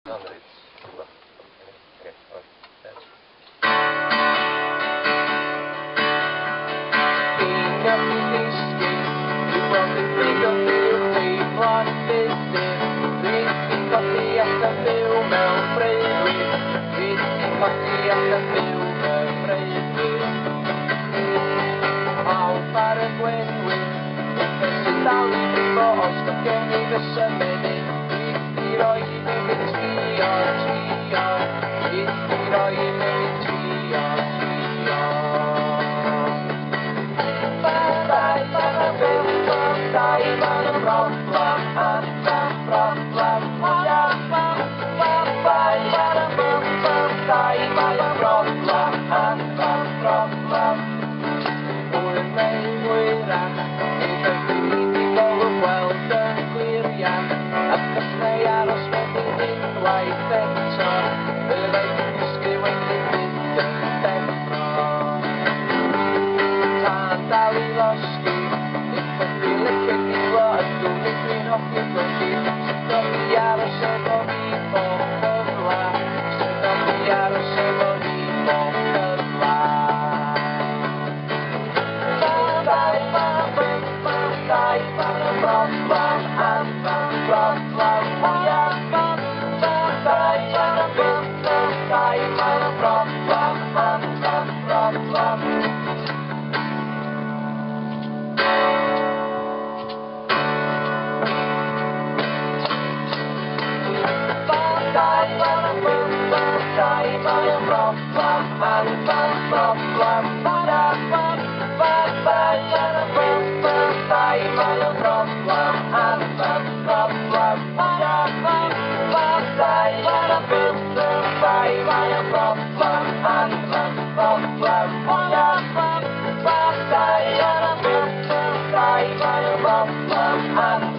Reit, dwi'n gwybod. Oce, alright. Pick up disgyn, dwi weld yn pigo byw, teimlo'n fudur. Dwi 'di colli allan byw mewn breuddwyd. Dwi 'di colli allan byw mewn breuddwyd. Pawb ar y gwenwyn, unwaith sy'n dal i brifo, oes does gen i fy ymennydd. Dwi 'di roi i mewn i trio, trio. Dwi 'di roi i mewn i trio, trio. Dau dau mae'n broblem, anferth broblem, dau mae'n broblem, anferth broblem. Hwyr neu hwyrach, nid ydw i 'di golwg gweld yn gliriach, ac os neu aros wedyn unwaith eto, byddai cysgu wedyn mynd yn deffro. Tân dal i losgi, unwaith dwi licio gilo, ydw mi dwi'n hoffi glygu, sut oedd i aros efo fi bob cyfla, sut oedd i aros efo fi bob cyfla. Dau mae'n broblem, anferth broblem, dau mae'n broblem, anferth broblem. Dau mae'n broblem, anferth broblem, dau mae'n broblem, anferth broblem, dau mae'n broblem, anferth broblem, dau mae'n broblem, anferth